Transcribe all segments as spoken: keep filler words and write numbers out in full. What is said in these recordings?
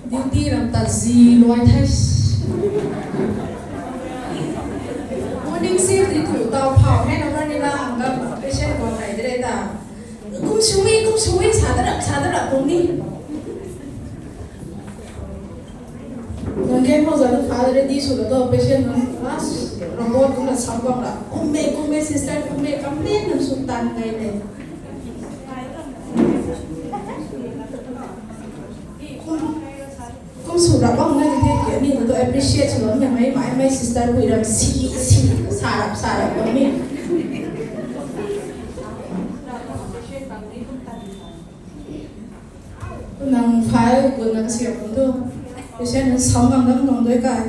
Duty ram ta zi luai the. Morning shift ri thu tau phau hei na ni la hang ga patient guang nai de ta. Kum sui, kum sui, sa da rap, sa da rap kum ni. Nang gen mo za lu pha ready sw la to patient nang last report kum na sam bam la. Kum me, kum me sister, kum me complain nang sw tan ngai ne. Kum sw rap bam na ni the ke ni to appreciate sw lo ni mai mai mai sister pui ram si si sa rap sa rap bam ni. Nang file gun na kasiam kum tu. Patient nang sam nang nang nong doi kai.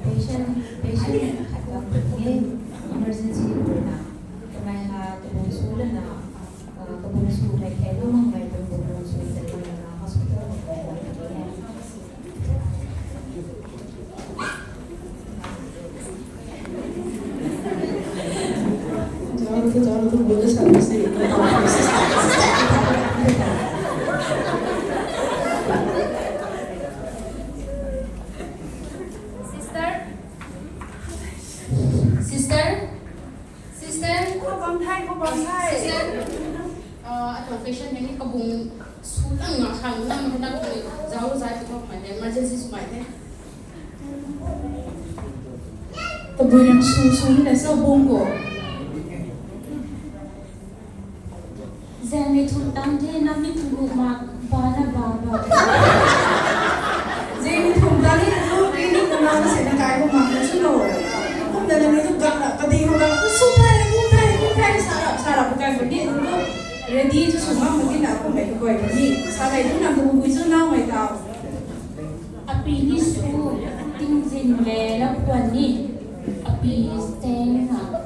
Patient, patient khat bam puni e, emergency rui na. Kamei ha kabung sw lana, ah, kabung sw hei khe lu mang mei tu kabung sw tei lana hospital hei khe lu mang puni e. Sister, sister, sister, khou bam thai, khou bam thai. Sister, ah, atuang patient hei ni kabung sw lang nga khang lang na kuni zau zai pu thok mai the, emergency sw mai the. Tabui nang sw sw ni na sa bung ko. Zang ni thum tang the na mi thum mak ba na ba ba. Zang ni thum tang ni lu clinic na ma se na kai ko mak na sw lo. Kum da na ni tu gak na ka ding ho gak tu sw thai, kum thai, kum thai, sa rap, sa rap kai ko ni tu ready tu sw mak ma ni na kum mai ko ni. Sa kai tu na tu bui sw na mai ta. Api ni sw, ting zin le la puan ni. Api steng na.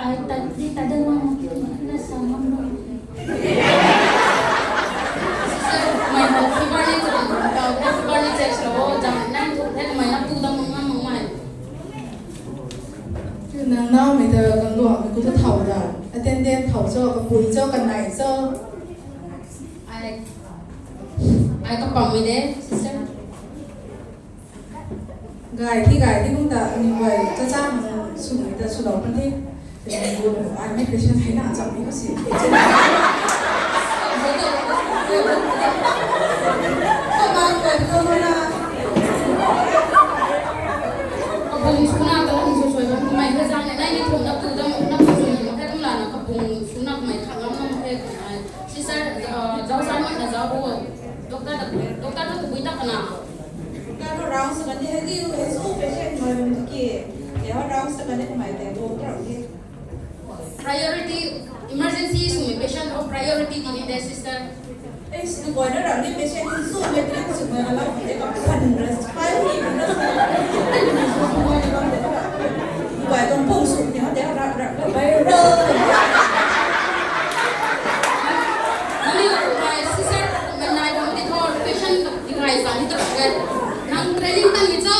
Ai tat di tat da mang na sa mang mang. Sister, mai na fever ni tu, fever ni check lo, jam nang tu, then mai na pu da mang mang mai. Nang nau mai da gang luang mai ku tu thau da. Attendant thau cho, kapui cho, kanai cho. Ai, ai kapam mi de, sister. Gay thi gay thi kum ta ni guay cha cha hang sw ni ta sw lou kan the. Ai mi patient hei na cham ni ko si. Ka bang guay ko ma na. Ka bang sw na ta hang sw sw ba mai ka jang na ni thum na tu da na tu sw ni ma ka tum la na ka bang sw na mai kha ngam na ma ke. Sister, uh, zau zau mak na zau bo. Doctor ta, doctor ta tabui ta kana. Doctor ta rounds ta kan di, hei di, hei su patient mai bam tu ki. Hei ho rounds ta kan di kamei tei bo ta ki. Priority, emergency swmei patient ho priority di ni de sister. Ei, sini boina ram ni patient ni swmei patient swmei alam de ka phan ras pai ni na. Bai tuang pung sw ni ho de rap rap rap bai ro. Nani bai sister, menai bam di thor patient di rai sa ni ta ka. Nang training tan ni cho.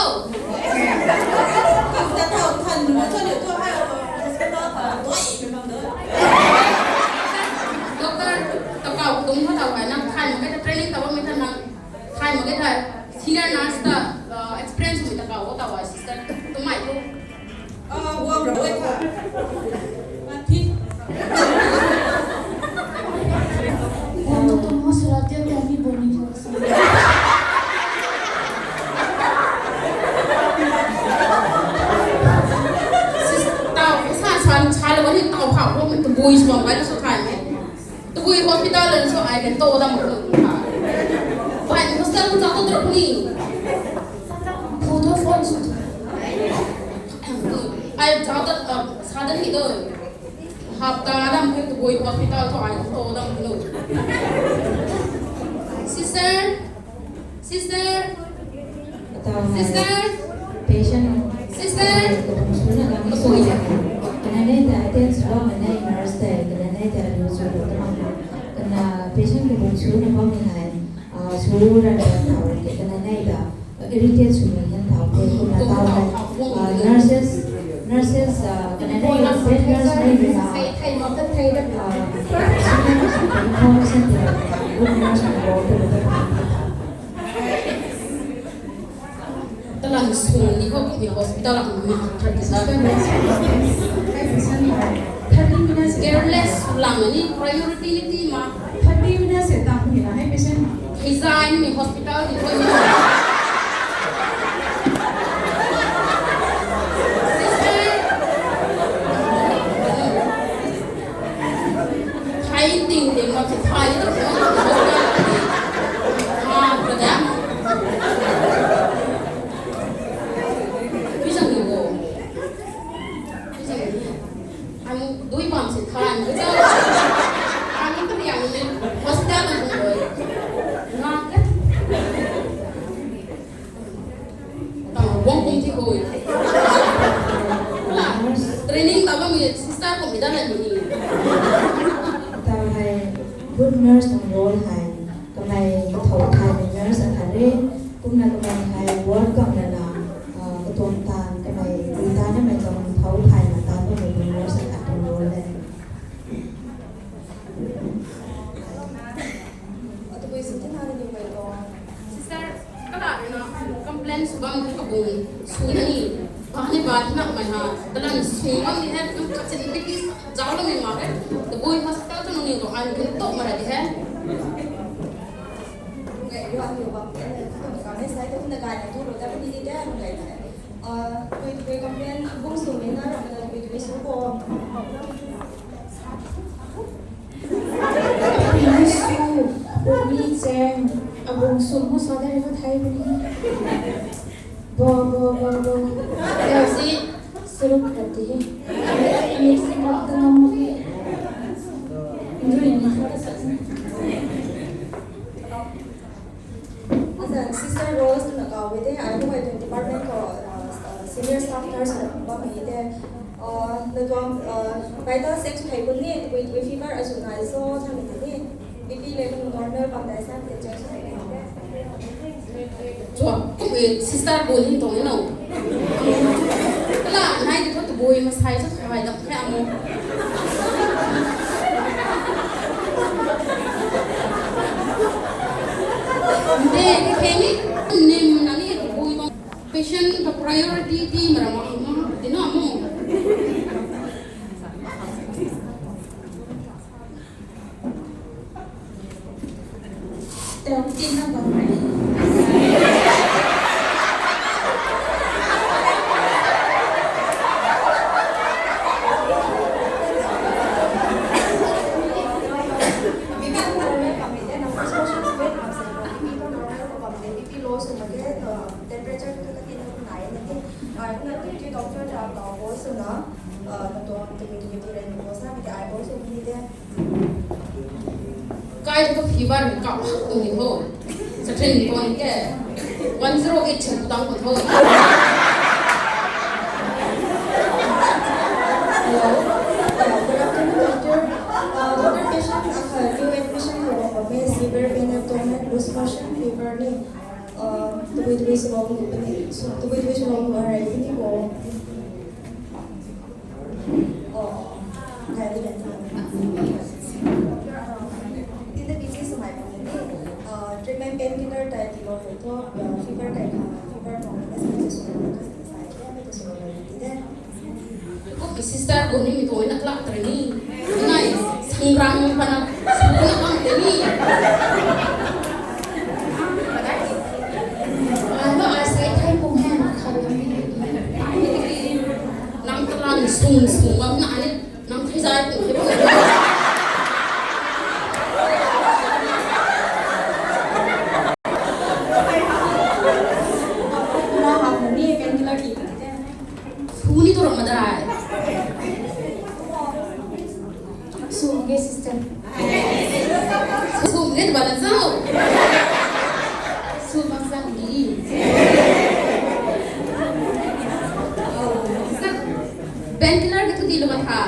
Kam ta thau than ma cho ni to hai hospital ka doi me bam do. Doctor ta kau tung ho ta bai nang than ma ke ta training ta bam me ta nang. Thay mak ke thei, senior nurse ta, uh, experience mi ta kau ta wa sister, tumei tu. Ah, guang ra wei tha. Ah, thi. Tamo tamo sura tia tia mi boni jo. Sister, tau, sa, sa, sa, lo ni tau pha, lo mi tu bui sma, wai lo so thai me. Tabui hospital lan so ai kan to dam ko. Bai hostel ko chak ko drop ni. Photo phone sw. Ai chak ta, ah, sa da ni do. Hapta dam ko tabui hospital ko ai kan to dam ko. Sister, sister. Sister. Patient. Sister. Kabung suna kami sui. Kananei ta attend sua manei nurse ta, kananei ta lu sua tamang. Kana patient kabung suna bam ni hai, ah, sura na tau, kananei ta irritate suna yan tau, kuna tau hai, ah, nurses. Nurses, uh, kanei na bed nurse nei na, uh, information tei good nurse na role tei na. Talan sung ni ho ki hospital ang ma khat ki sa. Thirty minutes. Careless lang ni priority ni ti ma. Thirty minutes e tang ni na hai patient. Resign ni hospital ni ko ni. Thai ting ting mak thai tu. Ah, pada. Bisa ni go. Bisa ni. Ang dui bam si thai. Ang tu yang ni hospital ang go. Ngak. Tang bong bong ti hoi. Training ta bam mi sister ko mi da na ni. Tang hai good nurse tang role hai. Kamei kathau thaymei nurse akhat re. Kumna kamei hai ward bam na na, ah, katuang taanv kamei dui ta namei tuang thau thayna taanv bammei nurse akhat tang role le. Tabui sw tina ni mei ko. Sister, kala rui na complain sw bam thu kabung sw na ni. Ba ni ba thina mei ha. Talan sw bam ni he, kum kachin biki zauc la mei ma he. Tabui hospital tu ni ko an gun to mara di he. Ngai yu an yu bam te ne, tu ka ne sai tu na gai na tu lo ta ni di de ngai na. Ah, tabui tabui complain bung sw ni na ram na tabui tabui sw ko. Pini su, puni cheng, abung sum ho sa de ri ka thai puni. Bo, bo, bo, bo. Kasi, suruk kati. Ani si kap ta ngam mo. Ndui ni. Asan, Sister Rose twna kaw e the, ai hu ai tuang department khou, uh, uh, senior staff nurse na bam e the. Uh, na tuang, uh, vital sex phey kun ni, tabui tabui fever azu nai zo, than ni ni. B P level normal bam dai sa, te check sa. Chua, tabui sister bu ni tuang ni no. Kala, nai di thu tabui masai sa, kawai dap khe amo. Nde, khe ni, nim na ni, bui bang. Patient ka priority ti mara ma, ma, ti na mo. Tau ti na bang. Temperature tu kati na nai na ti. Ai na ti ti doctor ta ka bo sw na, ah, na tuang tabui tabui ti rai ni bo sa, mi ti ai bo sw ni de. Kai tu fever ni kap tu ni ho. Sa train ko ni ke. One zero eight chan tang ko tho. Hello. Yeah, good afternoon, doctor. Uh, doctor, patient akhat new admission ko ko me severe pain, abdomen, loose motion, fever ni. Uh, tabui tabui swlou ni, tabui tabui swlou ni rai ni ko. Oh, ngai di kan. Tin da busy swmei ko ni. Uh, treatment painkiller tai ti lo hai thu, uh, fever kai kha, fever ko ni, S P T swlou ni, sai ni, swlou ni de. Ko ki sister ko ni mi ko na klak tare ni. Nai, sangrang pana, suna bang tare ni. Ano, ai sai thai kung hai na khat ni. Nang talan sung sung bam na ni, nang thai zai kung hai bam. Pura hap ni painkiller ki. Suni tu ram madai. Sum ge sister. Sum ge bala zau. Sum maksang di. Painkiller ke tu di lo matha.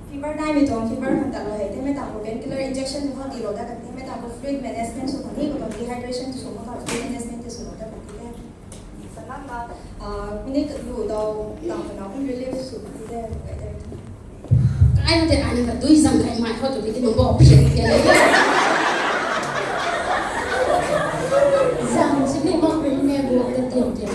Fever nai mi tuang fever khang ta lo hai. Te me ta ko painkiller injection tu khang di lo da kan. Te me ta ko fluid management sw khang ni ko dehydration tu sw khang fluid management tu sw lo da kan. Te. Salama, Minute lu dau tang na kum relief sw ti de kai de. Ai na te ai na ka dui zang kai mai khou tu ki ti mambok pian pian le. Zang si ni mak pi ne bu te tiam tiam.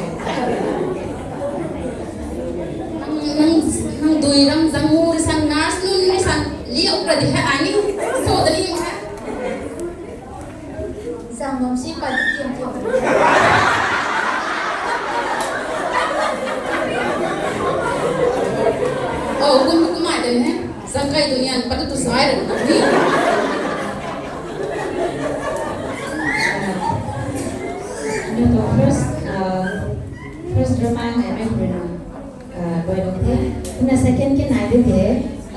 Nang nang nang dui ram zang mu ri san nurse nunc ri san liu ra di ha ai ni so da ni ma ha. Zang bam si pat tiam tiam. Oh, kum kum ai den he. Zang kai dunian pat tu sai ra ni. Anu tuang first, uh, first drama ngai mei pui na, uh, boi lou the. Kumna second ke nai di the.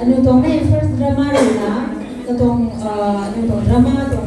Anu tuang mei first drama rui na, katuang, uh, anu tuang drama tuang